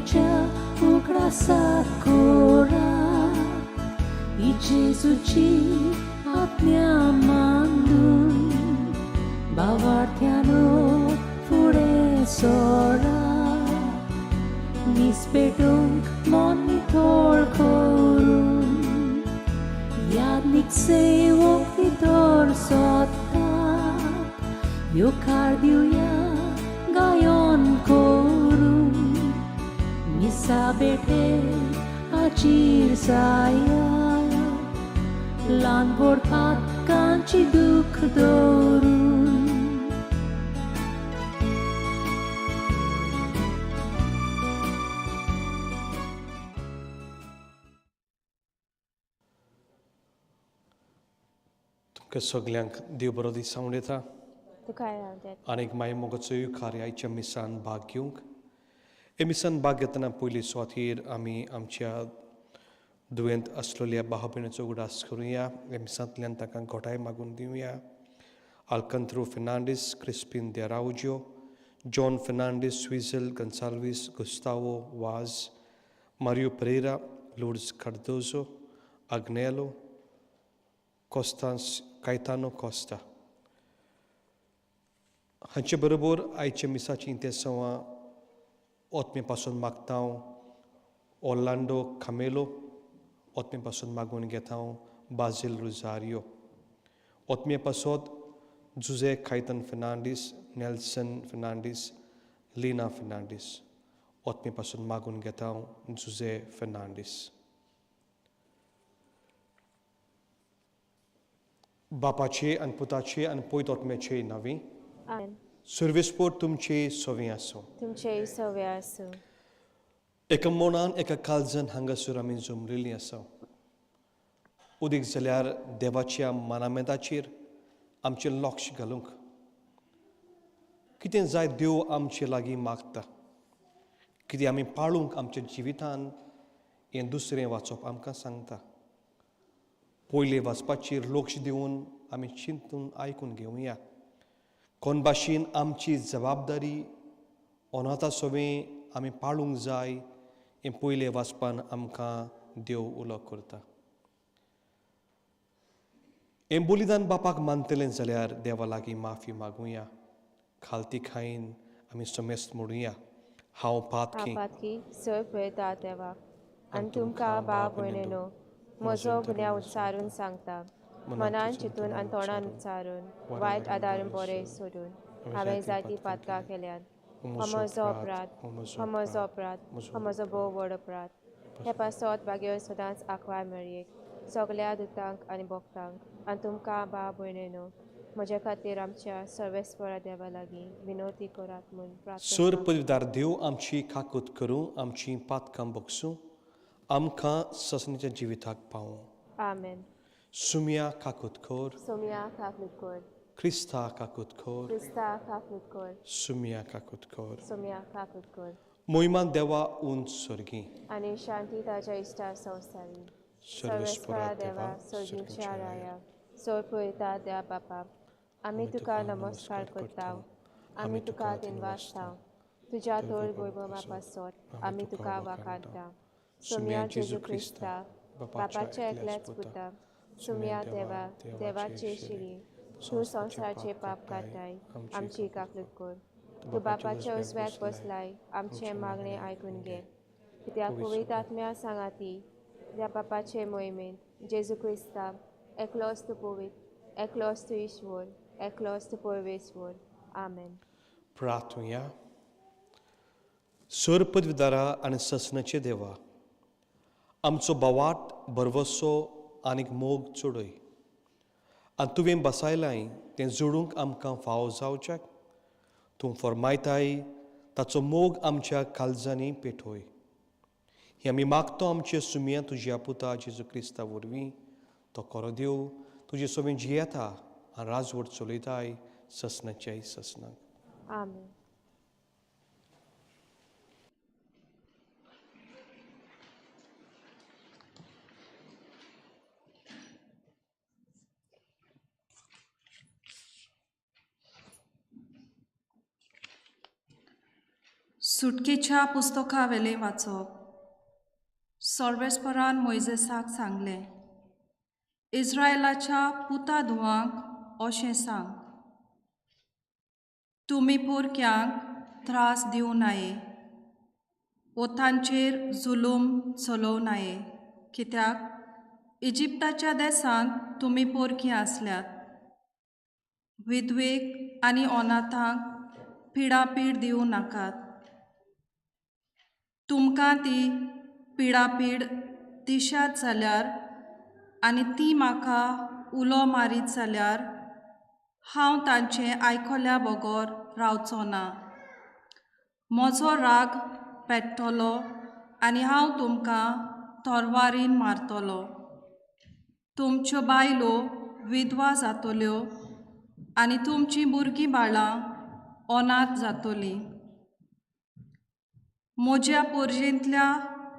देवाच्या उगडासाक कोरा ही जेजूची आज्ञा मानून भावार्थ्यानो फुडें सोरा मीस पेटोवंक मन नितळ करून यादनीक सेवक भितर सोदतात येवकार दिवया गायन करून मिसा बेटे हाजीर जाया ल्हान व्हड पातकांची दूख दवरून. तुमकां सगल्यांक देव बरो दीस सांगून येता. तुका हांव आनीक मागीर मोगाचो कार्य आयच्या मिसान भाग घेवंक हे मिसान भाग घेतना पयली सुवातीर आमी आमच्या दुयेंत आसलेल्या भाव भयणीचो उगडास करुया. हे मिसांतल्यान तांकां घोटाय मागून दिवया. Alcantro Fernandes, Crispin de Araujo, John Fernandes, Swizel Gonsalves, Gustavo Vaz, Mario Pereira, Lourdes Cardozo, Agnelo Costans, Caetano Costa हांचे बरोबर आयच्या मिसाची इंतेसांवां ओतमे पासून मागता हांव ओर्लांडो खामेलो, ओतमे पासून मागून घेता हांव बाजील रुजारियो, ओतमे पासत जुजे खायतन फेर्नांडीस, नेल्सन फेर्नांडीस, लिना फेर्नांडीस, ओतमे पासून मागून घेता हांव जुजे फेर्नांडीस. बापाचे आनी पुताचे आनी पयत ओतम्याचे नांवी. आमेन. सर्वेस्पोर तुमचे सवी आसूं. तुमचेय सवे आसूं. एका मनान एका काळजान हांगासर आमी जमलेलीं आसा. उदीक जाल्यार देवाच्या मानामेताचेर आमचें लक्ष घालूंक कितें जाय देव आमचे लागीं मागता, कितें आमी पाळूंक आमच्या जिवितान हें दुसरें वाचप आमकां सांगता. पयलें वाचपाचेर लक्ष दिवन आमी चिंतून आयकून घेवया. कोण भाशेन आमची जबाबदारी अनाथा सवें आमी पाळूंक जाय हें पयलें वाचपान आमकां देव उलो करता. हें बलिदान बापाक मानतलें जाल्यार देवा लागीं माफी मागुया. खालती खायन आमी समेस्त म्हणुया, हांव पातकी पातकी सय पळयता देवा आनी तुमकां भाव भयणीनो म्हजो गुन्यांव उच्चारून सांगता. मनान चिंतून आनी तोंडान उच्चारून वायट आदारून बरें सोडून हांवें जायतीं पातकां केल्यात. हो म्हजो अपराध, हो म्हजो अपराध, हो म्हजो भोव व्हड अपराध. हे पासत भाग्य सदांच आखवाय मेळयेक सगल्या दुतांक आनी भक्तांक आनी तुमकां भाव भयणीनो म्हज्या खातीर आमच्या सर्वेस्परा देवा लागीं विनवती करात म्हूण प्रार्थना. सर पदवीदार देव आमची काकूत करूं, आमची पातकां बगसूं, आमकां ससनीच्या जिविताक पावूं. आमेन. सुमिया काकूत कर, सोमिया काकूत कर, क्रिस्ता काकूत कर, क्रिस्ता काकूत कर, सुमिया काकूत कर, सोमिया काकूत कर. मोहिमान देवा उंच स्वर्गी आनी शांती ताच्या इश्टा संवसारी. सर्वेस्परा देवा सर्गीच्या राया सोय पळयता त्या बापा आमी तुका नमस्कार करता, आमी तुका दिनवासता. तुज्या तोळ वैभवा पासत आमी तुका वाखाणता. सोमिया जेजू क्रिस्ता बापाच्या एकल्याच पुता, सोमिया देवा देवाचे शिरी तूं संवसाराचे पाप काडटाय आमची काकलूत कर. तूं बापाच्या उजव्याक बसलाय आमचें मागणें आयकून घे. कित्याक पवित्र आत्म्या सांगाती त्या बापाचे मोहिमेंत जेजू क्रिस्ता एकलोच तूं पवित्र, एकलोच तूं ईश्वर, एकलोच तूं परमेश्वर. आमेन. प्रार्थुया. सर पदवीदारा आनी ससनाचे देवा आमचो भावाट भरवसो आनीक मोग चडय आनी तुवें बसायलाय तें जोडूंक आमकां फावो जावच्याक तूं फरमायताय ताचो मोग आमच्या काळजांनी पेटोय. हें आमी मागतो आमचे सुमया तुज्या पुता जेजू क्रिस्ता वरवीं. तो कोरो देव तुजे सवें जियेता आनी राजवट चलयताय ससनाच्याय ससनाक. आमेन. सुटकेच्या पुस्तका वेलें वाचप. सर्वेस्परान मोयजेसाक सांगलें, इस्रायलाच्या पुता धुवांक अशें सांग, तुमी पोरक्यांक त्रास दिवं नये वो तांचेर जुलूम चलोवं नये, कित्याक इजिप्ताच्या देसांत तुमी पोरकीं आसल्यात. विधवेक आनी अनाथांक पिडापीड दिवं नाकात. तुमकां ती पिडापीड दिशात जाल्यार आनी ती म्हाका उलो मारीत जाल्यार हांव तांचें आयकल्या बगर रावचो ना. म्हजो राग पेट्टलो आनी हांव तुमकां तरवारीन मारतलो. तुमच्यो बायलो विधवा जातल्यो आनी तुमचीं भुरगीं बाळां अनाथ जातलीं. म्हज्या पोरजेंतल्या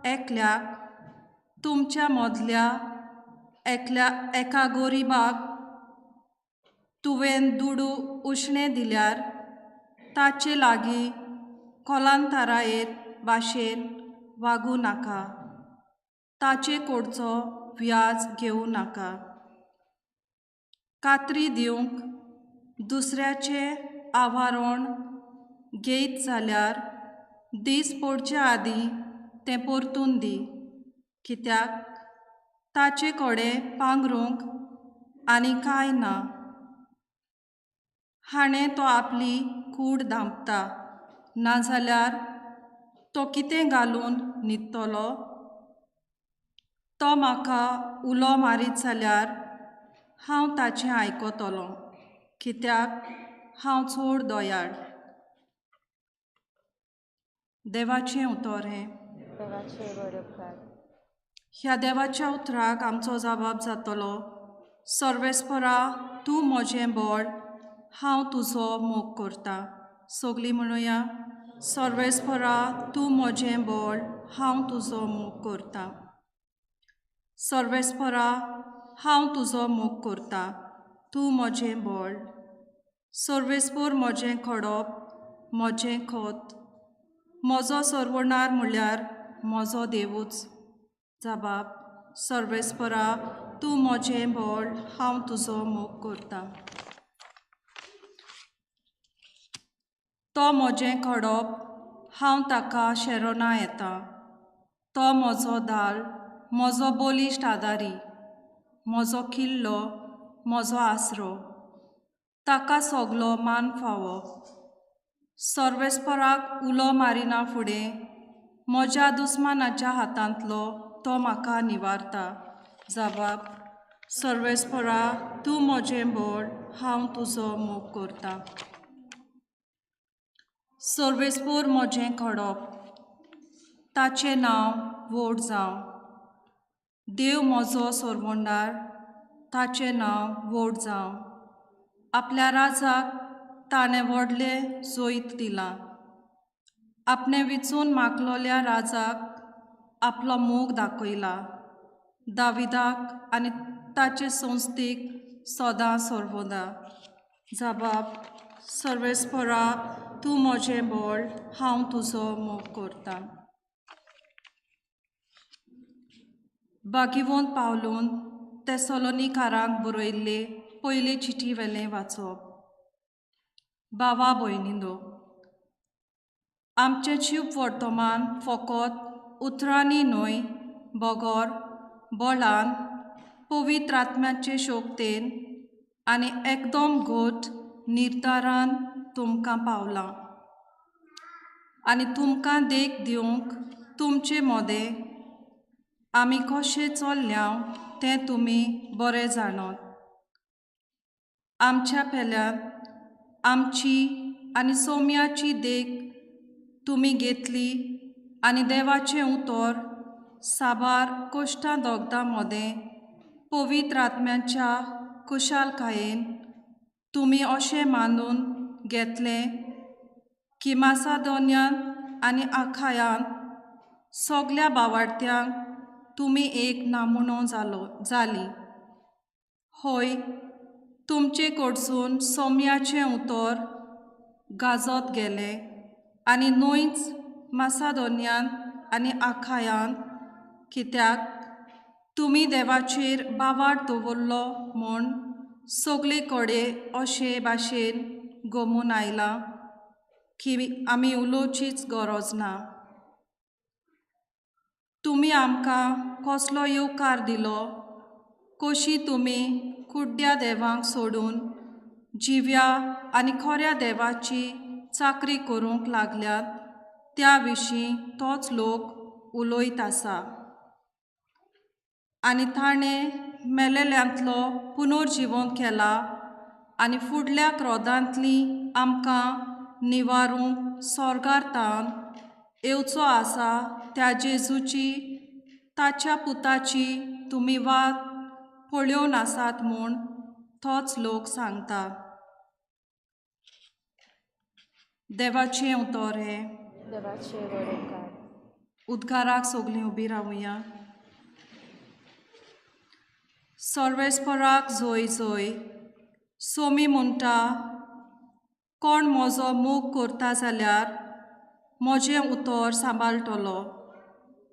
एकल्याक तुमच्या मदल्या एकल्या एका गोरिबाक तुवें दुडू उश्णें दिल्यार ताचे लागीं कोलांतरायेर भाशेन वागूं नाका, ताचे कडचो व्याज घेवं नाका. कात्री दिवंक दुसऱ्याचें आवारण घेयत जाल्यार दीस पडचे आदीं तें परतून दी, कित्याक ताचे कडेन पांगरूंक आनी कांय ना. हाणें तो आपली कूड धांपता, नाजाल्यार तो कितें घालून न्हिदतलो? तो म्हाका उलो मारीत जाल्यार हांव ताचें आयकतलो, कित्याक हांव चड दयाळ. देवाचें उतर हें. देवाचें व्हड उपकार. ह्या देवाच्या उतराक आमचो जबाब जातलो, सर्वेस्परा तूं म्हजें बळ, हांव तुजो मोग करता. सगलीं म्हणुया, सर्वेस्परा तूं म्हजें बळ, हांव तुजो मोग करता. सर्वेस्परा हांव तुजो मोग करता, तूं म्हजें बळ. सर्वेस्पर म्हजें खडप, म्हजें खत, म्हजो सर्वणार म्हळ्यार म्हजो देवूच. जबाब, सर्वेस्परा तूं म्हजें बळ, हांव तुजो मोग करता. तो म्हजें खडप, हांव ताका शेरोना येता. तो म्हजो दाल, म्हजो बलिश्ट आदारी, म्हजो किल्लो, म्हजो आसरो, ताका सगलो मान फावो. सर्वेस्पराक उलो मारिना फुडें म्हज्या दुस्मानाच्या हातांतलो तो म्हाका निवारता. जबाब, सर्वेस्परा तूं म्हजें बळ, हांव तुजो मोग करता. सर्वेस्पर म्हजें खडप, ताचें नांव व्हड जावं. देव म्हजो सरवंडार, ताचें नांव व्हड जावं. आपल्या राजाक ताणें व्हडलें जैत दिलां. आपणें विचून मागलोल्या राजाक आपलो मोग दाखयला. दाविदाक आनी ताचे संस्थेक सदां सर्वदा. जबाब, सर्वेस्परा तूं म्हजें बळ, हांव तुजो मोग करता. बागिवोन पावलून तेसलोनीकारांक बरयल्ले पयले चिटी वेलें वाचप. बावा भयणींनो, आमचें जीव वर्तमान फकत उतरांनी न्हय बगर बळान, पवित्र आत्म्याचे शक्तेन आनी एकदम घट निर्धारान तुमकां पावलां. आनी तुमकां देख दिवंक तुमचे मदें आमी कशें चल्ल्या तें तुमी बरें जाणत. आमच्या पेल्यान आमची आनी सोम्याची देख तुमी घेतली आनी देवाचें उतर साबार कश्टां दोगदां मदें पवित्र आत्म्याच्या कुशालकायेन तुमी अशें मानून घेतलें की मासादोन्यांत आनी आखायांत सगल्या बावाडत्यांक तुमी एक नामुणो जालो जाली. हय, तुमचे कडसून सोम्याचें उतर गाजत गेलें आनी न्हयच मासादोन्यांत आनी आखायांत, कित्याक तुमी देवाचेर बावार दवरलो म्हूण सगळे कडेन अशे भाशेन गोमून आयलां की आमी उलोवचीच गरज ना. तुमी आमकां कसलो येवकार दिलो, कशी तुमी कुड्ड्या देवांक सोडून जिव्या आनी खऱ्या देवाची चाकरी करूंक लागल्यात त्या विशीं तोच लोक उलयत आसा. आनी ताणें मेलेल्यांतलो पुनर्जिवन केला आनी फुडल्या क्रोधांतली आमकां निवारूंक सोर्गार तावन येवचो आसा त्या जेजूची, ताच्या पुताची तुमी वात पळोवन आसात म्हूण तोच लोक सांगता. देवाचें उतर हें. देवाचे व्हड उपकार. उद्गाराक सगलीं उबी रावया. सर्वेस्पराक जोय जोय. सोमी म्हणटा, कोण म्हजो मोग करता जाल्यार म्हजें उतर सांबाळटलो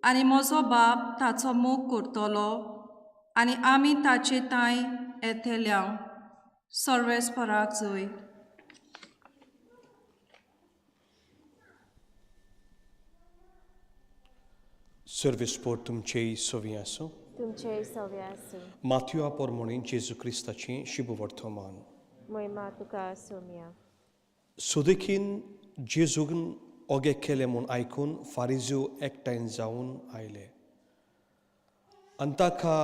आनी म्हजो बाप ताचो मोग करतलो आनी आमी ताचे तांय येतल्या. सर्वेस्पराक जोय. सर्वीस पोर तुमचेय सवी आसूं. तुमचेय सवे आसूं. माथ्युआ पोरमोणी जेजू क्रिस्ताची शुभ वर्तमान. महिमा तुका आसूं. सो देखीन जेजून ओगे केले म्हूण आयकून फारिज्यो एकठांय जावन आयले आनी ताका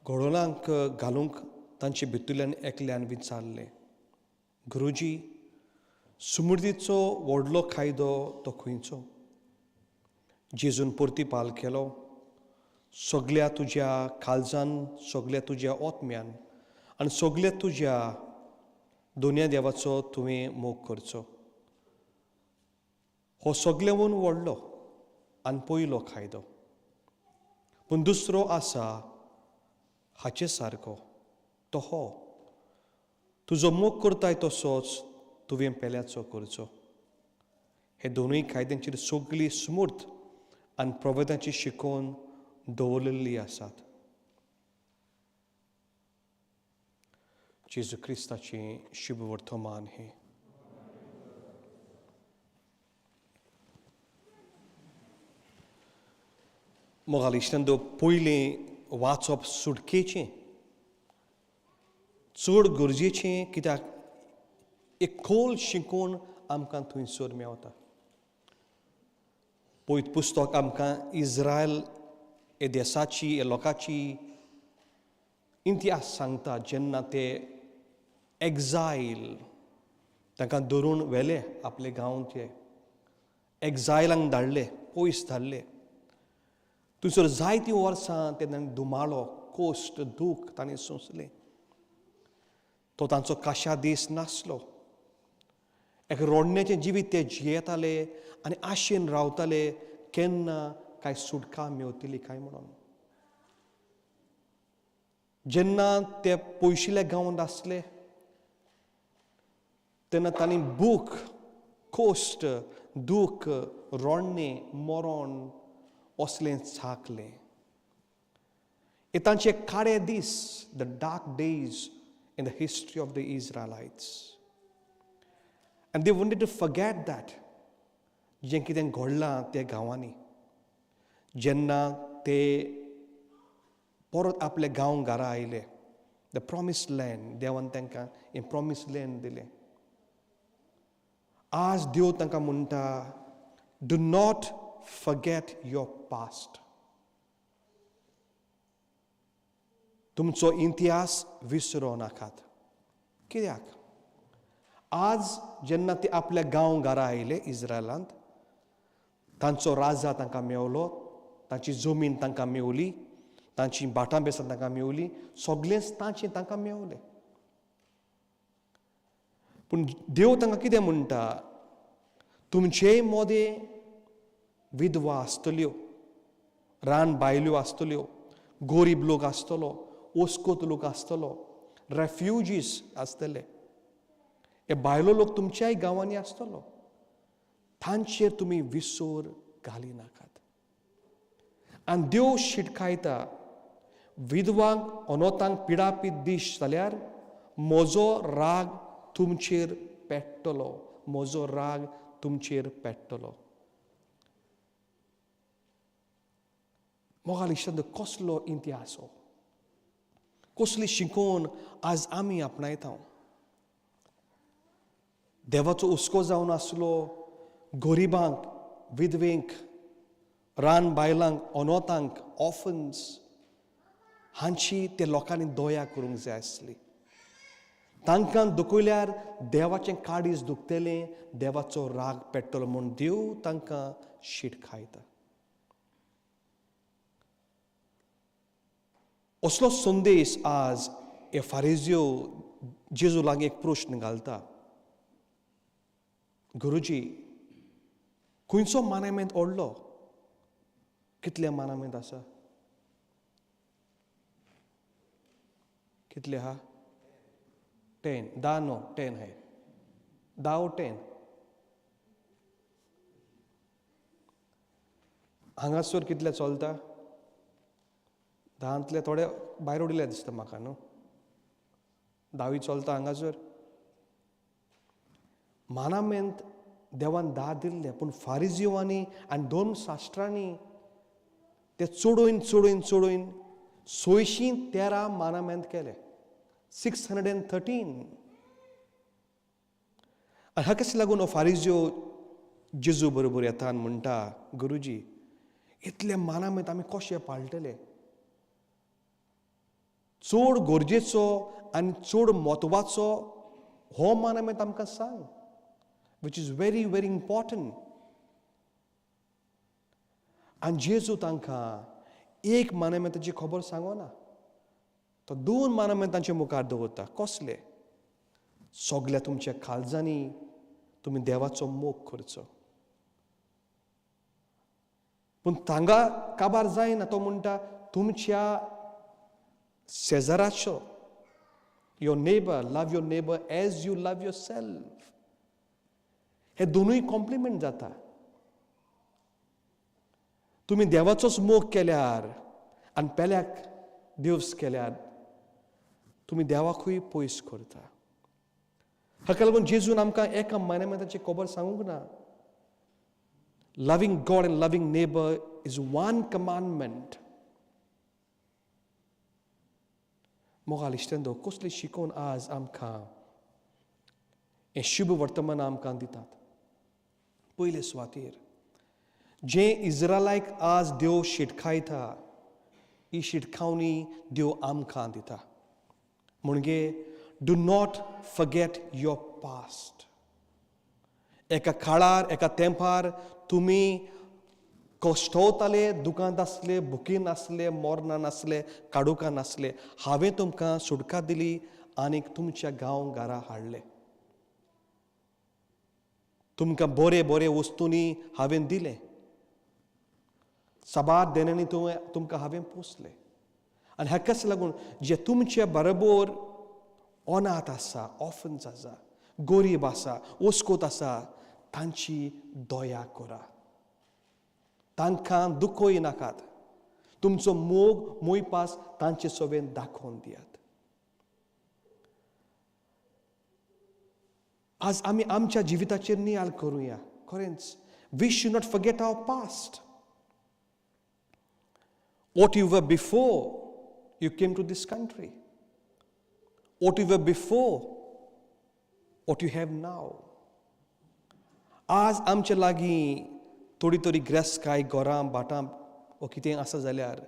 घोडोलांक घालूंक तांचे भितुल्ल्यान एकल्यान विचारलें, गुरुजी, सुमृदीचो व्हडलो कायदो तो खंयचो? जेजून परतीपाल केलो, सगल्या तुज्या काळजान, सगल्या तुज्या ओत्म्यान आनी सगल्या तुज्या दोनया देवाचो तुवें मोग करचो. हो सगळ्याहून व्हडलो आनी पयलो कायदो. पूण दुसरो आसा हाचे सारको, तो हो, तुजो मोग करताय तसोच तुवें पेल्याचो करचो. हे दोनूय कायद्यांचेर सगळी स्मूर्त आनी प्रवेदांची शिकोवन दवरलेली आसात. जेजू क्रिस्ताचें शुभ वर्तमान हें. मोगाल इश्टांनो, पयलें वाचप सुटकेचें चड गरजेचें, कित्याक एक खोल शिकोवन आमकां थंयसर मेवता. पयत पुस्तक आमकां इस्रायल हे देसाची, हे लोकांची इतिहास सांगता, जेन्ना ते एक्झायल, तांकां धरून व्हेले आपले गांवचे, एक्झायलांक धाडले, पयस धाडले. थंयसर जायतीं वर्सां ते तांणी धुमाळो, कोश्ट, दूख तांणी सोंसलें. तो तांचो काशा दीस नासलो. एक रोडण्याचें जिवीत ते जियेताले आनी आशेन रावताले केन्ना काय सुटका मेवतली काय म्हणून. जेन्ना ते पयशिल्ल्या गांवांत आसले तेन्ना तांणी भूक, कोश्ट, दूख, रोडणें, मरण असलें चाखलें. हे तांचे काळे दीस, the dark days in the history of the Israelites. And they wanted to forget that जें कितें घडलां त्या गांवांनी. जेन्ना ते परत आपले गांव घरा आयले, the promise land, देवान तांकां हें प्रॉमीस लँड दिलें. आज देव तांकां म्हणटा, do not forget your past. तुमचो इतिहास विसरो नाकात. कित्याक आज जेन्ना ते आपल्या गांव घरा आयले इस्रायलांत, तांचो राजा तांकां मेवलो, तांची जमीन तांकां मेवली, तांची भाटां बेसां तांकां मेवली, सगळेंच तांचें तांकां मेवलें. पूण देव तांकां कितें म्हणटा, तुमचेय मोदें विधवा आसतल्यो, रान बायल्यो आसतल्यो, गोरीब लोक आसतलो, ओस्कोत लोक आसतलो, रेफ्युजीस आसतले, हे भायलो लोक तुमच्याय गांवांनी आसतलो. तांचेर तुमी विसर घालिनाकात. आनी देव शिटकायता, विधवांक अनोतांक पिडापी दीस जाल्यार म्हजो राग तुमचेर पेट्टलो, म्हजो राग तुमचेर पेट्टलो. मोगाल इश्टांनो, कसलो इतिहास हो, कसली शिकोवन आज आमी आपणायता. देवाचो हुस्को जावन आसलो गरिबांक, विधवेंक, रान बायलांक, अनोतांक, ऑर्फन्स हांची ते लोकांनी दया करूंक जाय आसली. तांकां दुखयल्यार देवाचें काडीस दुखतलें, देवाचो राग पेट्टलो म्हूण देव तांकां शिटकायता. असलो संदेश आज हे फारिजियो जेजू लागीं एक प्रश्न घालता, गुरुजी खंयचो मानामेंत ओडलो? कितले मानामेंत आसा? कितले आहा? 10, 10 न्हू 10 आहाय, 10 10. हांगासर कितले चलता? 10तले थोडे भायर उडयले दिसता म्हाका न्हू, 10 चलता हांगासर. मानामेंत देवान 10 दिल्ले, पूण फारिजिवांनी आनी धर्मशास्त्रांनी ते चडोवन चडोवन चडोवन 613 मानामेंत केले, 613. आनी हाकाच लागून हो फारिजियो जेजू बरोबर येता आनी म्हणटा, गुरुजी इतले मानामेंत आमी कशे पाळटले? चड गरजेचो आनी चड म्हत्वाचो हो मानामेंत आमकां सांग, which is very very important. आनी जेजू तांकां एक मानामेंताची खबर सांगना, तो 2 मानामेंत तांचे मुखार दवरता. कसले? सगल्या तुमच्या काळजांनी तुमी देवाचो मोग करचो. पूण तांगा काबार जायना, तो म्हणटा तुमच्या शेजाराचो, your neighbour, love your neighbour as you love yourself. हे दोनूय कॉम्प्लिमेंट जाता. तुमी देवाचोच मोग केल्यार आनी पेल्याक देवस केल्यार तुमी देवाकूय पयस करता. हाका लागून जेजून आमकां एका मानामेंताची खबर सांगूंक ना. Loving God and loving neighbour is one commandment. मोगाल इश्टांनो, कसली शिकोवन आज आमकां हें शुभ वर्तमान आमकां दितात. पयले सुवातेर जें इज्रायलाक आज देव शिटकायता, ही शिटकावणी देव आमकां दिता. म्हणजे do not forget your past. एका काळार, एका तेंपार तुमी कश्टवताले, दुकांत आसले, भुकेन आसले, मोरनान आसले, काडुकान आसले, हांवें तुमकां सुटका दिली आनीक तुमच्या गांव घरा हाडले. तुमकां बरे बरे वस्तूंनी हांवें दिलें, साबार देण्यांनी तुमकां हांवें पोसलें. आनी हाकाच लागून जे तुमचे बरोबर अनाथ आसा, ऑर्फन्स आसा, गरीब आसा, ओस्कोत आसा, तांची दया करा, तांकां दुखय नाकात, तुमचो मोग मोयपास तांचे सोबेन दाखोवन दियात. आज आमी आमच्या जिविताचेर नियाळ करुया. खरेंच we should not forget our past. What you were before you came to this country, what you were before, what you have now. आज आमचे लागीं थोडी थोडी ग्रेसकाय, घरां भाटां वो कितें आसा जाल्यार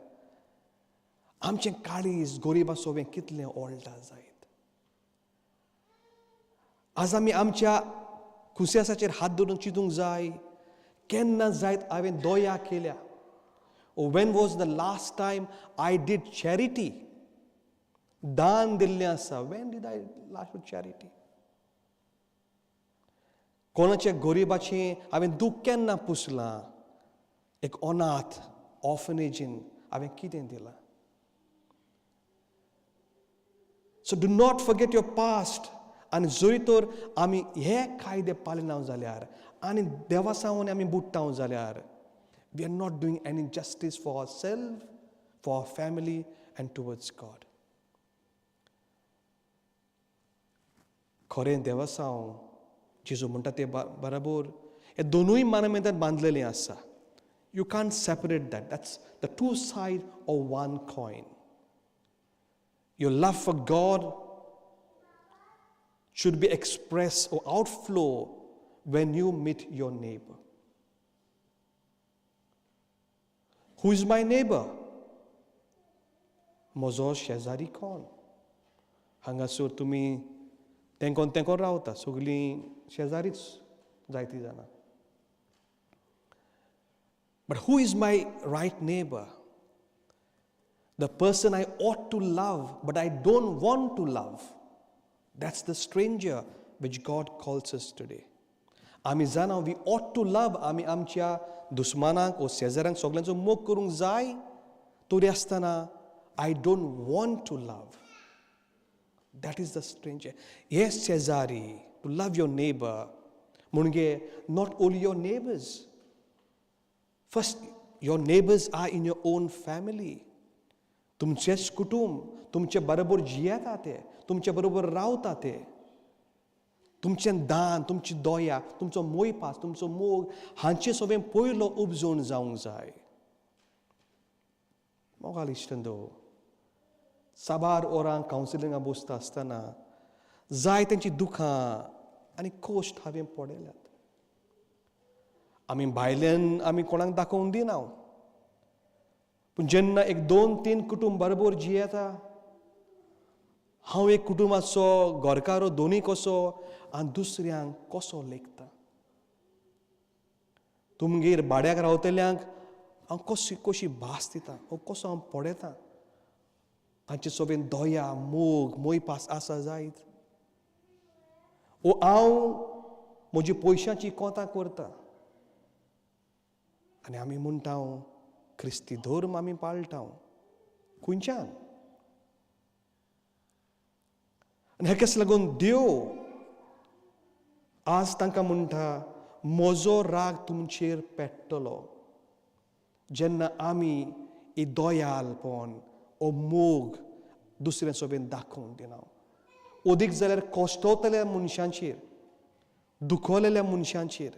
आमचें काळीज गरिबां सोबें कितलें ओळटा जायत. आज आमी आमच्या कुसियासाचेर हात धरून चिंतूंक जाय, केन्ना जायत हांवें दया केल्या? When was the last time I did charity? दान दिल्लें आसा. When did I last do charity? कोणाच्या गरिबाचें हांवें दूख केन्ना पुसलां? एक अनाथ ऑर्फनेजीन हांवें कितें दिलां? So do not forget your past. आनी जरी तर आमी हे कायदे पालिना जाल्यार आनी देवा सावन आमी बुडटा जाल्यार we are not doing any justice for our self, for our family and towards God. खरें देवासांव जेजू म्हणटा ते बराबर हे दोनूय मानमेंतान बांदलेले आसा. You can't separate that. That's the two side of one coin. Your love for God should be expressed or outflow when you meet your neighbor. Who is my neighbor? म्हजो शेजारी कोण? हांगासर तुमी तेंकोन तेंकोन रावता, सगळीं शेजारीच जायतीं जाणां. But who is my right neighbor? The person I ought to love, but I don't want to love. That's the stranger which God calls us today. आमी जाणा we ought to love, आमी आमच्या दुस्मानाक ओ शेजाऱ्यांक सगल्यांचो मोग करूंक जाय, तरी आसतना I don't want to love. That is the stranger. हे शेजारी, to love your neighbor म्हणजे not only your neighbors. First your neighbors are in your own family. तुमचेंच कुटूंब, तुमचे बरोबर जियेता ते, तुमचे बरोबर रावता ते. तुमचें दान, तुमची दया, तुमचो मोयपास, तुमचो मोग हांचे सगळें पयलो उपजोवन जावंक जाय. मोगाल इश्टंदो, साबार वरां कावन्सिलिंगा बसता आसतना जाय तेंची दुखां आनी कोश्ट हांवें पळयल्यात. आमी भायल्यान आमी कोणाक दाखोवन दिना, पूण जेन्ना एक दोन तीन कुटूंब बरोबर जियेता, हांव एक कुटुंबाचो घरकारो दोनूय कसो आनी दुसऱ्यांक कसो लेखता. तुमगेर भाड्याक रावतल्यांक हांव कशी कशी भास दिता ओ कसो हांव पळयतां, तांचे सोबेन दया, मोग, मोयपास आसा जायत. ओ हांव म्हजी पयशांची कोंतां करता आनी आमी म्हणटा क्रिस्ती धर्म आमी पाळटा खंयच्यान. आनी हेकाच लागून देव आज तांकां म्हणटा म्हजो राग तुमचेर पेट्टलो जेन्ना आमी ही दयालपण ओ मोग दुसऱ्या सोबेन दाखोवन दिना. अदीक जाल्यार कश्टवतल्या मनशांचेर, दुखवलेल्या मनशांचेर,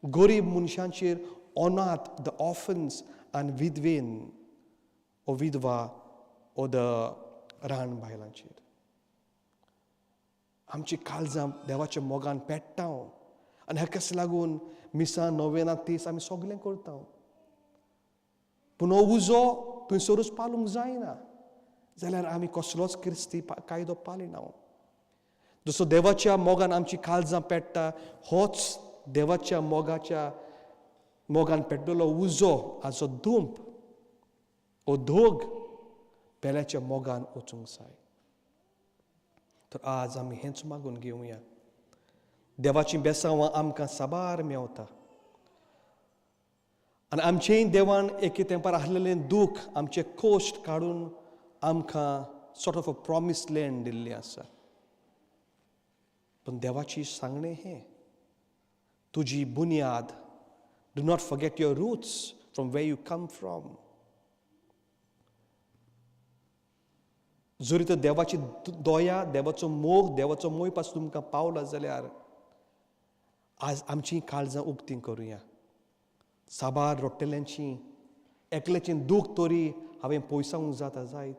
गरीब मनशांचेर, अनाथ, the ऑर्फन्स आनी विधवेन ओ विधवा ओ the रान बायलांचेर. आमची काळजां देवाच्या मोगान पेट्टा आनी हाकाच लागून मिसां, नोवेनां, तीस आमी सगळें करता. पूण हो उजो थंयसरूच पालूंक जायना जाल्यार आमी कसलोच क्रिस्ती कायदो पालिना. जसो देवाच्या मोगान आमची काळजां पेट्टा, होच देवाच्या मोगाच्या मोगान पेटलेलो उजो हाचो धुंप ओ धोग पेल्याच्या मोगान वचूंक जाय. तर आज आमी हेंच मागून घेवया. देवाचीं बेसांवां आमकां साबार मेवता आनी आमचेंय देवान एके तेंपार आसलेलें दूख, आमचें कोश्ट काडून आमकां sort of a promise land दिल्ली आसा. पूण देवाची सांगणें हें, तुजी बुन्याद, do not forget your roots from where you come from. जरी तर देवाची दया, देवाचो मोग, देवाचो मोयपास तुमकां पावला जाल्यार आज आमची काळजां उक्तीं करुया. साबार रोट्टेल्यांची एकल्याचें दूख तरी हांवें पयसावंक जाता जायत,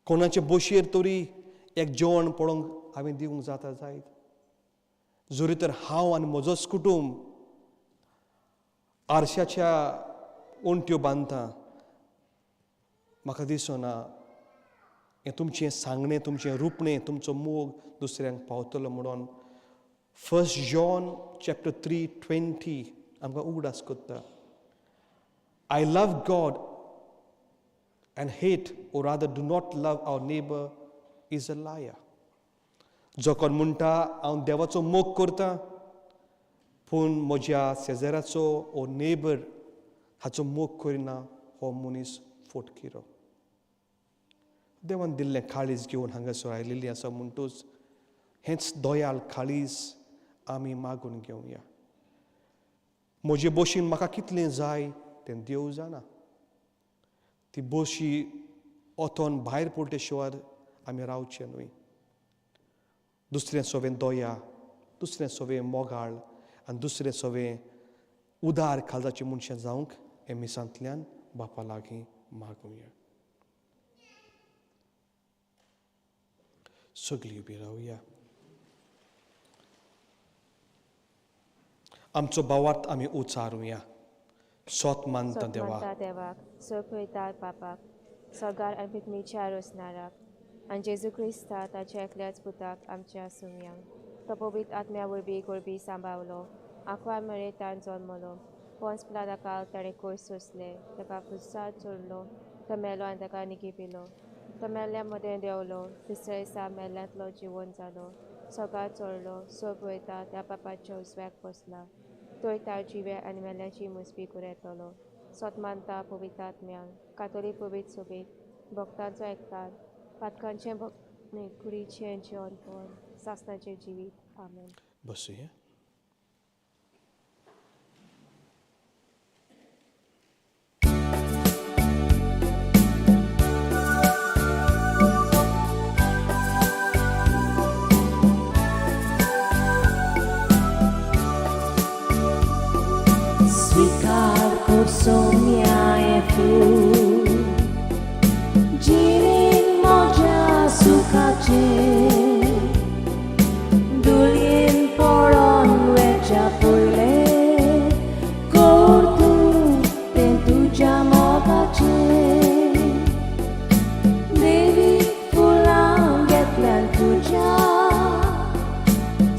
कोणाचे बशेर तरी एक जेवण पळोवंक हांवें दिवंक जाता जायत. जरी तर हांव आनी म्हजोच कुटूंब आरशाच्या वण्ट्यो बांदता, म्हाका दिसना हें तुमचें सांगणें, तुमचें रुपणें, तुमचो मोग दुसऱ्यांक पावतलो म्हणून. 1 John chapter 3:20 आमकां उगडास करता, I love God and hate or rather do not love our neighbor is a liar. जो कोण म्हणटा हांव देवाचो मोग करता पूण म्हज्या शेजाऱ्याचो ओ नेबर हाचो मोग करिना, हो मनीस फोटकिरो. देवान दिल्लें काळीज घेवन हांगासर आयिल्ली आसा म्हणटूच हेंच दयाल काळीज आमी मागून घेवया. म्हजे बशीन म्हाका कितलें जाय तें देव जाणा. ती बशी ओतोन भायर पडटे शिवार आमी रावचें न्हय. दुसरें सोवें दया, दुसरें सोवें मोगाळ आनी दुसरें सोवें उदार काळजाचीं मनशां जावंक हे मिसांतल्यान बापा लागीं मागुया. सगळीं उबी रावया. आमचो भावार्थ आमी उचारुया. सोत मानता देवा, देवाक, सोपयता बापाक, सोगार आनी पिकनीच्या रोसनाराक आनी जेजू क्रिस्ता ताच्या एकल्याच पुताक आमच्या सुम्यांक तो पवित्र आत्म्या वरवीं गोरबी सांबावलो, आंकवार मरेतान जल्मलो, पोंस पिलादाकाल ताणें कोयर सोंसले, ताका खुर्सार चडलो, तो मेलो आनी ताका निगिपिलो, तो मेल्ल्या मदें देंवलो, तिसऱ्या दिसा मेल्ल्यांतलो जिवन जालो, सोगार चडलो, सोपयता त्या बापाच्या उजव्याक बसला, तोय तार जिवे आनी मेल्ल्याची मुसबी येतलो. सोत मानता पवित्र आत्म्यांक, कातोलीक पवित्र सोबीत, भक्तांचो एकतार, पातकांचें भक्त कुडीचें जिवनपण, सासणाचें जिवीत. आमेन. बसुया. Svikar somiae fu Jirin moja sukache Dulien poron veja poile Kortu ten tuja mogache Devi fulam getlan tuja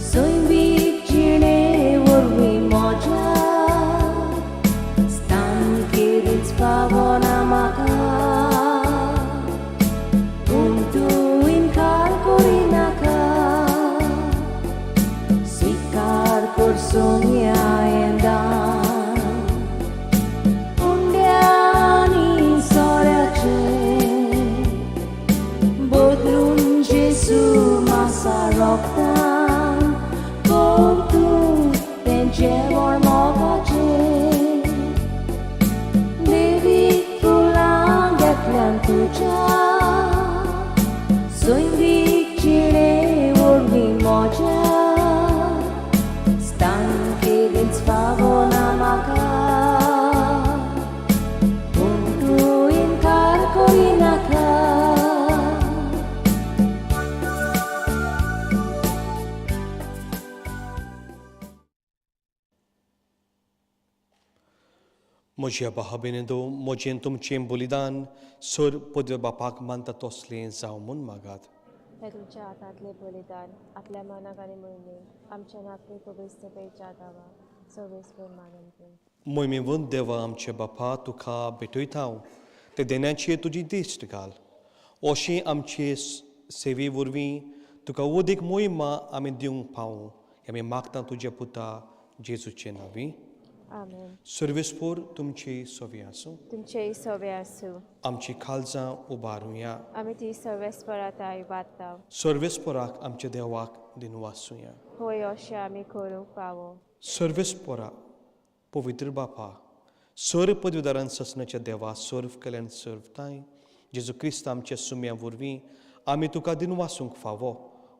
Soimbi jine vorvi moja Pavona maka Untuin kalkurinaka Svikar korsomia endan Undiani sorache Bodlun Jesu masa roktan Kortu ten jevor mogache तुझ्या सोयरीक जिणे वरवीं म्हज्या स्थान केलीच फावना म्हाका पूण तूं इनकार करिनाका. म्हज्या भाव-भयणींनो, म्हजें तुमचें बलिदान सर पदव्या बापाक मानता तसलें जावं म्हूण मागात. हें तुमच्या हातांतलें बलिदान आपल्या मनाक आनी मोहिमेक आमच्या नातली पवित्र सभेच्या दावा सर्वेस्पर मानून घेवं. मोहिमेवंत देवा आमच्या बापा, तुका भेटयता हांव ते देण्याची तुजी दिश्ट घाल, अशी आमचे सेवे वरवीं तुका अदीक मोहिमा आमी दिवंक पावूं आमी मागता तुज्या पुता जेजूचे नांवी. आमेन. सर्वेस्पोर तुमची सवी आसूं. तुमचेय सवे आसूं. आमची काळजां उबारुया. आमी ती सर्वेस्पराताय वाडटा. सर्वेस्पोराक आमच्या देवाक दिनवासुया. होय अशें आमी करूंक फावो. सर्वेस्पोरा पवित्र बापा, सर्व पदवीदारान ससनाच्या देवा, सर्व कल्याण सर्वताय जेजू क्रिस्त आमच्या सुम्या वरवीं आमी तुका दिनवासूंक फावो.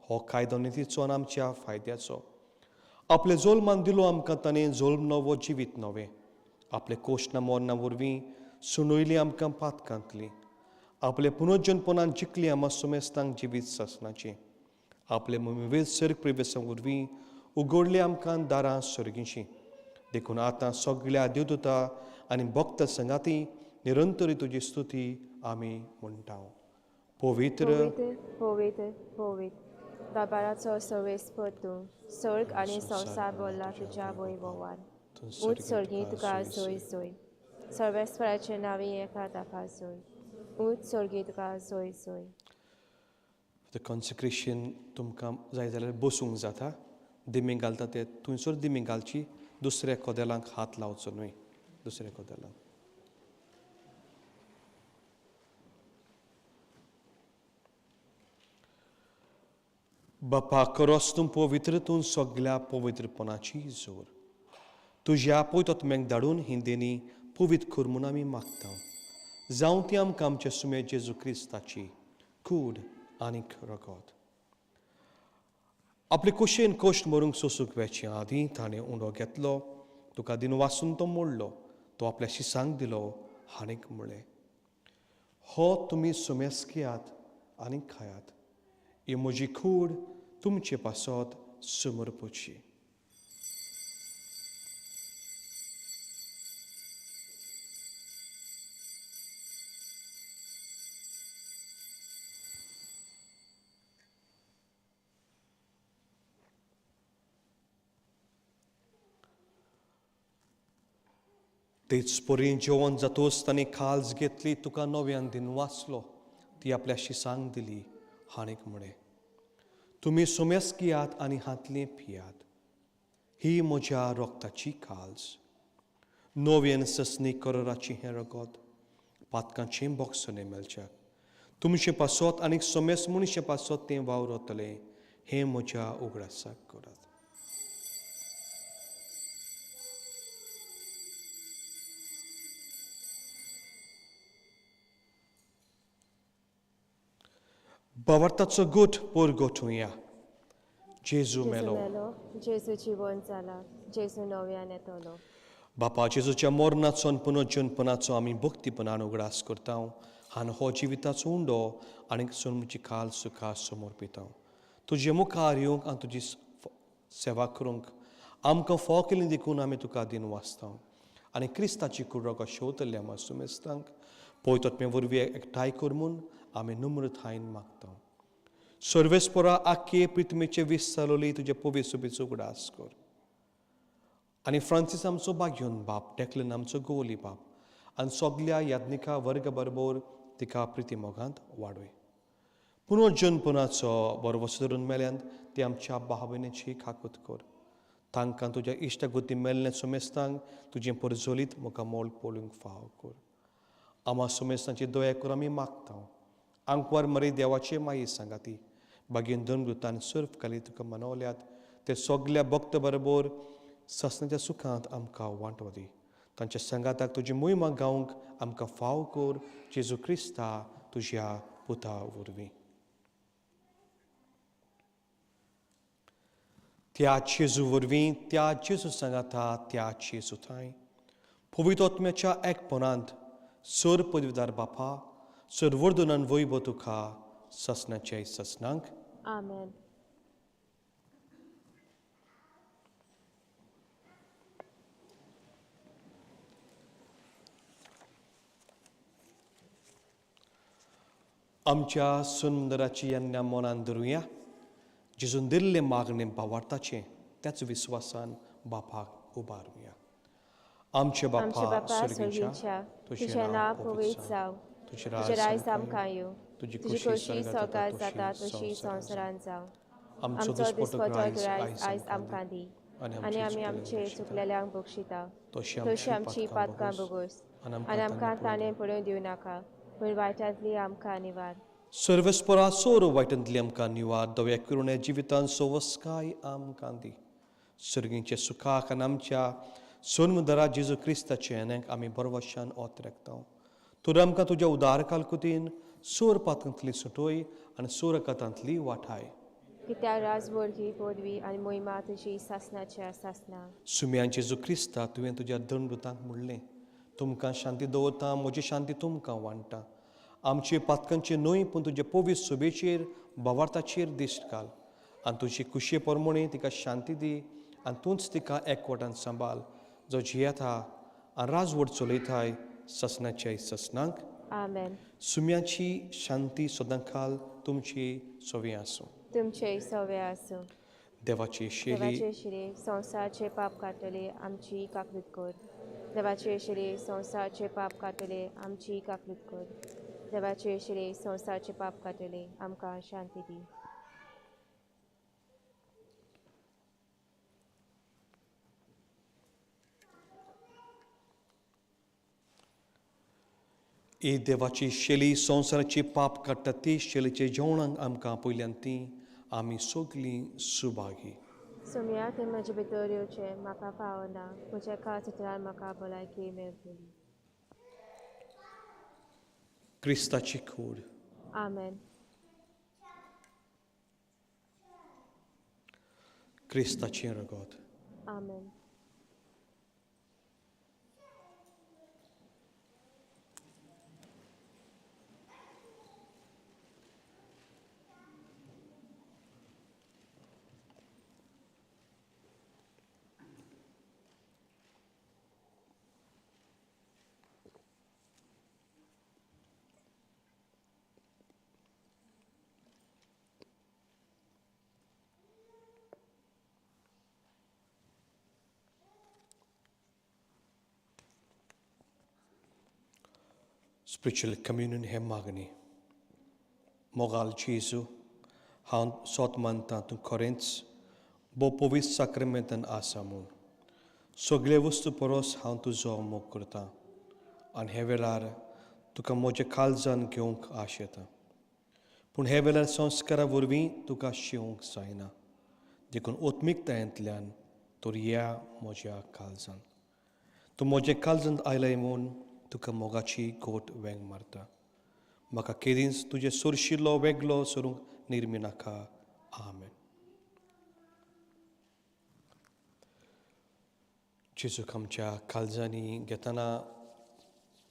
हो कायदो नितीचो आनी आमच्या फायद्याचो. आपले जोल्मान दिलो आमकां ताणें जोल्म नवो जिवीत नवें. आपले कोशना मोरना वरवीं सुणयली आमकां पातकांतली. आपले पुनर्जनपणान जिखली आमा सुमेस्तांक जिवीत सासणाचें. आपले मुमीवेद सर्ग प्रवेसा वरवीं उगडली आमकां दारां सर्गींची. देखून आतां सगळ्या देवदूता आनी भक्त संगाती निरंतरी तुजी स्तुती आमी म्हणटा. पवित्र पवित्र पवित्र पवित्र दरबाराचो सर्वेस्पर तूं, स्वर्ग आनी संवसार भरला तुज्या वैभवान. ऊंच स्वर्गी तुका सोय सोय, सर्वेस्पराचे नांवी एका ताका सोय, ऊंच स्वर्गी तुका सोय सोय. The consecration तुमकां जाय जाल्यार बसूंक जाता. दिमी घालता ते थंयसर दिमी घालची, दुसऱ्या कदेलांक हात लावचो न्हय, दुसऱ्या कदेलांक. बापा करोस तूं पवित्र तूं सगल्या पवित्रपणाची जोर तुज्या पवित्र धाडून हिंदेनी पवित्र कर म्हूण आमी मागता. जावं ती आमकां आमच्या सुमे जेजू क्रिस्ताची कूड आनीक रगत. आपले कुशेन कश्ट मरूंक सोसूंक वेचे आदीं ताणें उंडो घेतलो, तुका दिन वासून तो मोडलो, तो आपल्या शिसांक दिलो आनीक म्हळें, हो तुमी सुमेस घेयात आनी खायात, ही म्हजी कूड तुमचे पासत समर्पची. तेच परी जेवण जातोच ताणें खाल्स घेतली, तुका नव्यान दिन वाचलो, ती आपल्या शिसांक दिली आनीक म्हळें, तुमी सोमेस घेयात आनी हातलें पियात, ही म्हज्या रोगताची खाल्स, नव्यान ससनी करोराची हें रगत पातकांचें बोगसणें मेळच्याक तुमचें पासत आनीक सोमेस मनशे पासत तें वावरतलें, हें म्हज्या उगडासाक करात. बावर्ताचो गोठ पोर गोठुया. जेजू मेलो, जेजू जिवन जाला, जेजू नव्यान येतलो. बापा जेजूच्या मरणाचो आनी पुनर्जनपणाचो आमी भक्तीपणान उगडास करता आनी हो जिविताचो उंडो आनी सोमची काल सुखा समर्पिता. तुजे मुखार येवंक आनी तुजी सेवा करूंक आमकां फोव केली देखून आमी तुका दिन वाचता आनी क्रिस्ताची कुडको शेवतल्या आमच्या सुमेस्तांक पवित्र वरवीं एकठांय कर म्हूण आमी नम्रतायेन मागता. सर्वेस्परा आख्खे पृथ्वीचे वीस चालवली तुजे पवित्र सुबेचो उगडास कर आनी फ्रांसीस आमचो बाग्योन बाप, डेक्लन आमचो गोवली बाप आनी सगल्या याज्ञिका वर्ग बरोबर तिका प्रिती मोगांत वाडय. पुनर्जनपणाचो बरवस धरून मेल्यान ती आमच्या भाव भयणीची खाकूत कर. तांकां तुज्या इश्टागती मेल्ल्या सुमेस्तांक तुजें परजोलीत मुखामोल पळोवंक फाव कर. आमा सुमेस्तांची दया कर आमी मागता. आंकवार मरे देवाचे माई सांगाती बागेन दोन वृत्तान सर्फ काली तुका मनवल्यात ते सगल्या भक्त बरोबर ससनाच्या सुखांत आमकां वांटो दी. तांच्या सांगाताक तुजी मोहिमा गावंक आमकां फाव कर जेजू क्रिस्ता तुज्या पुता वरवीं. त्या जेजू वरवीं, त्या जेजू सांगाता, त्या जेजू थांय पवित्र आत्म्याच्या एकपणांत सर पदवीदार बापा सर्वर्धनान वैभव तुका ससनाचे ससनांक. आमेन. आमच्या सुंदराची यज्ञा मनान धरुया, जेजून दिल्ले मागणे बावार्थाचें त्याच विस्वासान बापाक उबारुया. आमचे बापा स्वर्गीच्या, तुजें नांव पवित्र जावं, तुजें राज आमकां येवं, तुजी तुजी खोशी स्वर्गात जाता तशी संवसारांत जावं. आमचो आमचो दिसपटो दिसपटो ग्रायज ग्रायज आयज आमकां दी आनी आमी आमचे चुकलेल्यांक बक्षिता तशी तशी आमची पातकां भोगोस आनी आमकां ताणें पडून दिवं नाका, पूण वायटांतली आमकां निवार. सर्वेस्परा सोर वायटांतली आमकां निवार. दव्या किरुण्या जिवितान सोवस्काय आमकां दी. सर्गींच्या सुखाक आनी आमच्या सोनमुदरा जेजू क्रिस्ताचे येण्याक आमी बरवशान ओत रेखता. तूं आमकां तुज्या उदार कालकुतीन सोर पातकांतली सुटोय आनी सोरकातांतली वाठाय. कित्याक राजवड ही पदवी आनी मोहिमा तुजी सासनाच्या सासना. सुम्यान जेजू क्रिस्ता तुवें तुज्या दंडुतांक म्हणलें, तुमकां शांती दवरता, म्हजी शांती तुमकां वांट्टा. आमचे पातकांचे न्हय पूण तुजे पवित्र सोबेचेर भावार्थाचेर दिश्ट घाल आनी तुजी कुशे प्रमाणे तिका शांती दी आनी तूंच तिका एकवटान सांबाळ, जो जियेता आनी राजवट चलयताय ससनाच्या ससनांक. आमेन. सुम्याची शांती सदांकाल तुमची सवी आसूं. तुमचे सवे आसूं. देवाची शेली देवाचे शिरे संवसाराचे पाप काडटले आमची काकूत कर. देवाचे शिरे संवसाराचे पाप काडटले आमची काकूत कर. देवाचे शिरे संवसाराचे पाप काडटले आमकां शांती दी. ही देवाची शेली संवसाराची पाप काडटा ती शेलीचे जेवणाक आमकां पयल्यान ती आमी सगळीं सुभागी. सोमया तें म्हजे भितर येवचें म्हाका फावना, म्हज्या एका चित्रान म्हाका भलायकी मेळटली. क्रिस्ताची कूड. आमेन. क्रिस्ताचें रगत. आमेन. स्पिरिच्युअल कम्युनियन हें मागणी. मोगाल जेजू, हांव सोत मानता तूं खरेंच भोव पवित्र साक्रामेंतान आसा म्हूण. सगळे वस्तू परस हांव तुजो मोग करता आनी हे वेळार तुका म्हज्या काळजान घेवंक आश येता. पूण हे वेळार संस्कारा वरवीं तुका शिवंक जायना, देखून आत्मिकतायेंतल्यान तर या म्हज्या काळजान. तूं म्हज्या काळजांत आयलाय म्हूण तुका मोगाची गोट वेंग मारता. म्हाका केदींच तुजें सोरशिल्लो वेगळो सरूंक निर्मी नाका. आमेन. जेजूक आमच्या काळजांनी घेतना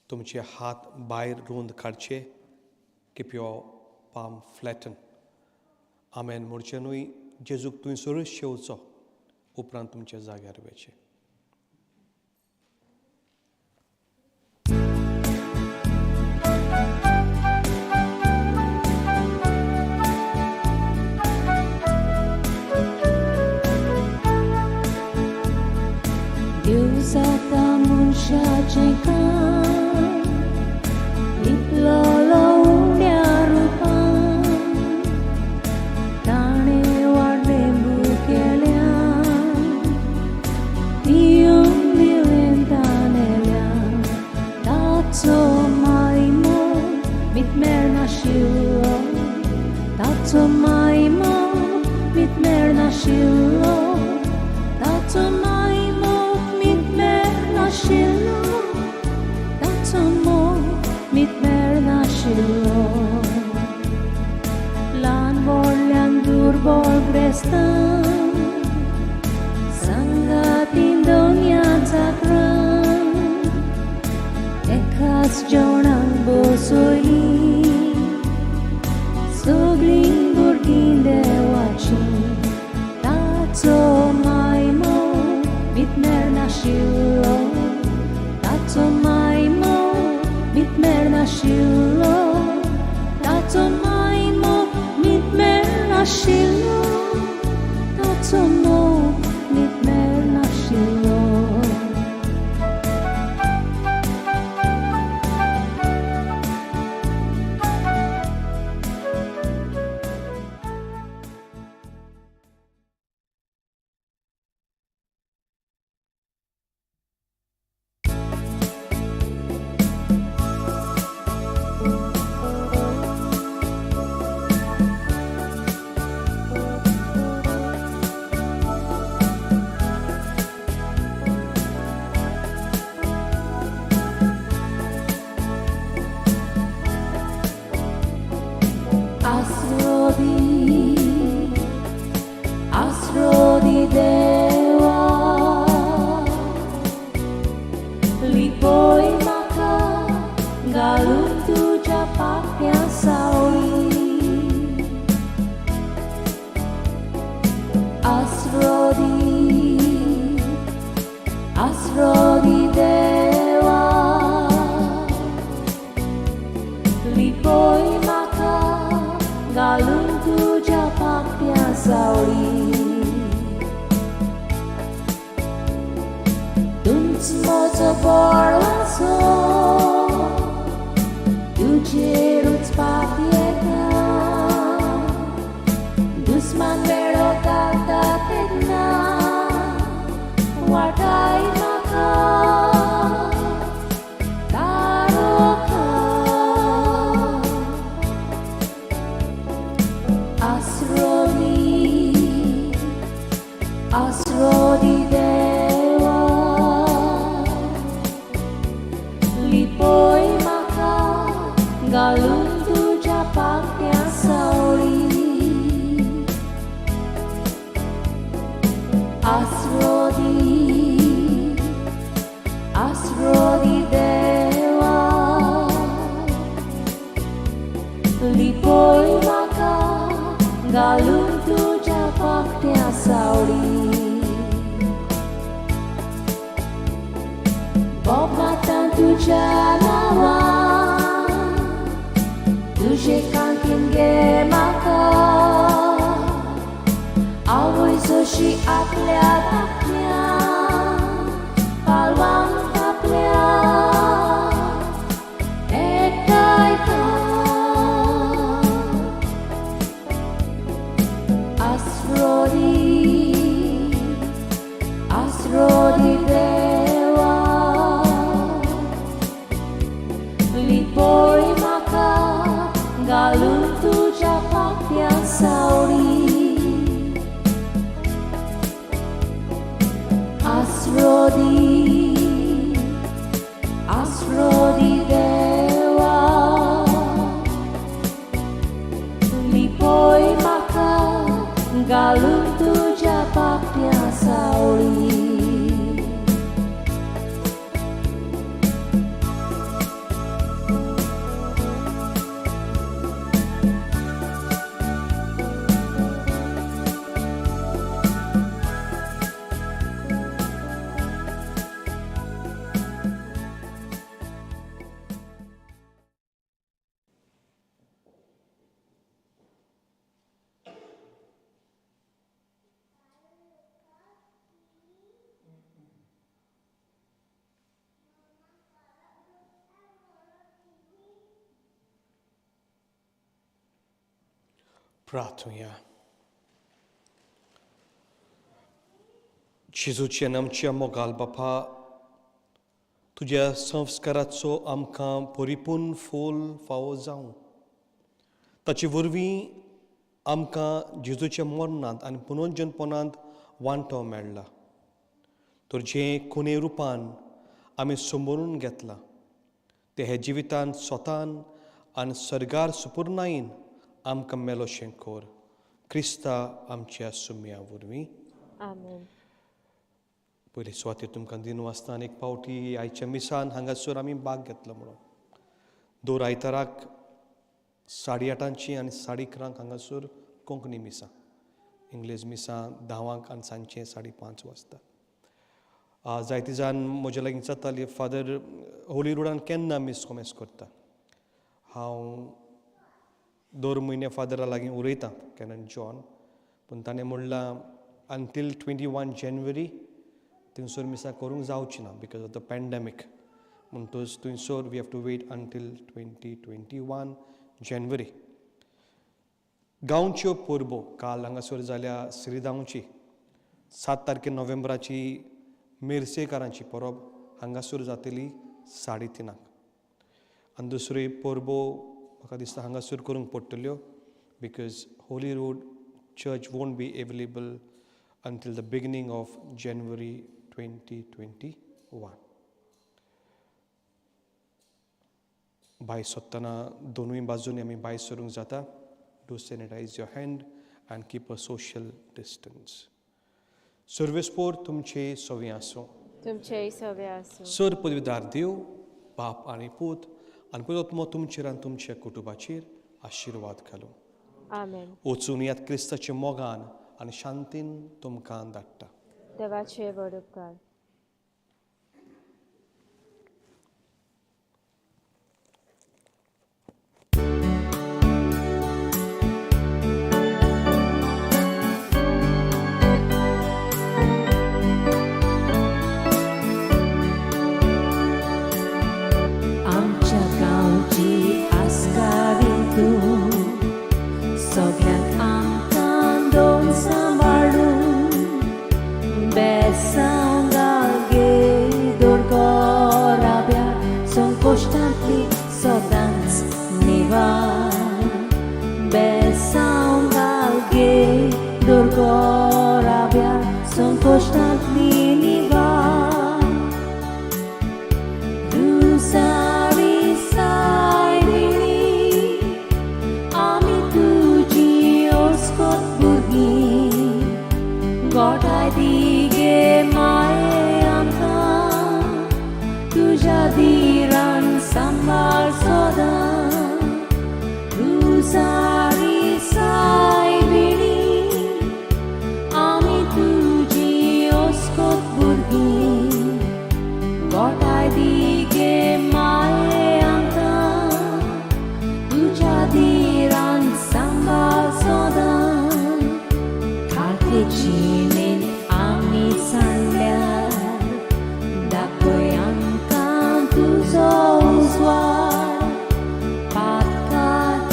तुमचे हात भायर रूंद काडचे. Keep your palm flatten. आमेन म्हणचें न्हय, जेजूक तुवें सरळ शेवचो, उपरांत तुमच्या जाग्यार वचचें. देव जाता मनशाचें काम, लिपलोलो उण्या रुपान, ताणें वाडलें भुकेल्यान, पिवन दिलें तानेल्यान, ताचो मायमो मीत मेळनाशिल्लो, ताचो मायमो मीत मेळनाशिल्लो, ताचो मायमो मीत मेळनाशिल्लो, ताचो मोग मीत मेळनाशिल्लो. ल्हान व्हडल्यान दुर्बळ ग्रेस्तान, सांगातीन दोनया जागरान, एकाच जेवणाक बसयली सगळीं भुरगीं देवाचीं, ताचो मायमो मीत मेळनाशिल्लो, ताचो मायमो मीत मेळनाशिल्लो, ताचो मायमो मीत मेळनाशिल्लो, ताचो मोग मीत मेळनाशिल्लो. आसरो दी, आसरो दी देवा, लिपय म्हाका घालून तुज्या पाप्या सावळी. आसरो दी, आसरो दी देवा, लिपय म्हाका घालून तुज्या पाप्या सावळी. तूंच म्हजो बळवाचो, तुजेरूच पाप येता, दुस्मान वेळो घालता तेन्ना वाटाय म्हाका तारोखा. आसरो दी, लिपय म्हाका घालून तुज्या पाखट्या सावळी. बोबाटा तुज्या नांवान, तुजे कांतीन गे म्हाका. आवय जशी आपल्या धाकल्या पालवांक आपल्या एकठांयता. आसरो दी, आसरो दी देवा, लिपय म्हाका घालून तुज्या पांख्या सावळी. आसरो दी, आसरो दी देवा, लिपय म्हाका घालून तुज्या पांख्या सावळी. प्रार्थुया. जेजूचे आमच्या मोगाल बापा, तुज्या संस्काराचो आमकां परिपूर्ण फूल फावो जावं. ताचे वरवीं आमकां जेजूच्या मरणांत आनी पुनर्जनपणांत वांटो मेळ्ळा. तर जें खुने रुपान आमी समोरून घेतलां तें हे जिवितान स्वतान आनी सर्गार सुपुर्णायेन आमकां मेलोशें कर, क्रिस्ता आमच्या सुम्या वरवीं. आमेन. पयले सुवातेर तुमकां दिन वाचता आनी एक पावटी आयच्या मिसान हांगासर आमी भाग घेतलो म्हणून. दर आयताराक 8:30 आनी 11:30 हांगासर कोंकणी मिसां, इंग्लीश मिसां 10 आनी सांजचें 5:30 वाजता. जायते जाण म्हज्या लागीं विचारताले, फादर होली रोडान केन्ना मीस कोमेस करता? हांव दर म्हयने फादरा लागीं उलयतां, कॅनन जॉन, पूण ताणें म्हणलां अंटील 21 जानेवारी थंयसर मिसां करूंक जावची ना because of the pandemic. म्हणटच थंयसर we have to wait until 2021 January. गांवच्यो परबो काल हांगासर जाल्या श्रीदांवची 7 तारखे नोव्हेंबराची मिरसेकारांची परब हांगासर जातली 3:30. आनी दुसरी परबो म्हाका दिसता हांगासर करूंक पडटल्यो because Holy Road Church won't be available until the beginning of January 2021. भायर सोदतना दोनूय बाजूंनी आमी भायर सरूंक जाता. Do sanitize your hand and keep a social distance. सर्वेस्पोर तुमचे सवी आसूं. तुमचेय सवे आसूं. सर पदवीदार देव बाप आनी पूत आनी पवित्र तुमचेर आनी तुमच्या कुटुंबाचेर आशिर्वाद घालूं. आमेन. वचून यात क्रिस्ताच्या मोगान आनी शांतीन तुमकां धाडटा. देवाचे व्हड उपकार. आमच्या गांवची आस्कारी तूं, सगळ्यांक आमकां दोन सांबाळून बेसांव. रुजारी सायबिणी, आमी तुजी ओस्कोत भुरगीं, गोठाय दी गे माये आमकां, तुज्या दिरान सांबाळ सदां. खालते जिणेंत आमी सांडल्यार दाखय आमकां तुजो उजवाड. पातकाताळणेंत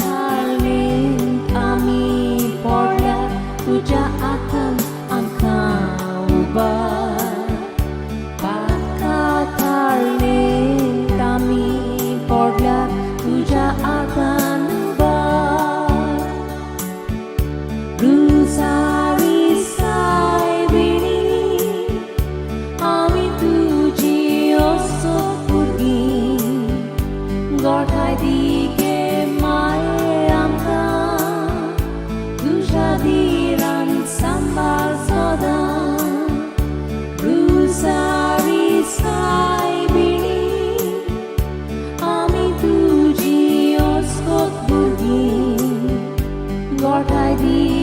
आमी पडल्यार तुज्या हातान आमकां उबार. पातकाताळणेंत आमी पडल्यार तुज्या हातान उबार. रुजारी सायबिणी, आमी तुजी ओसोत भुरगीं, गोठाय दी गे माये आमकां, तुज्या दिरान सांबाळ सदां. रुजारी सायबिणी, आमी तुजी ओस्कोत भुरगीं, गोठाय दी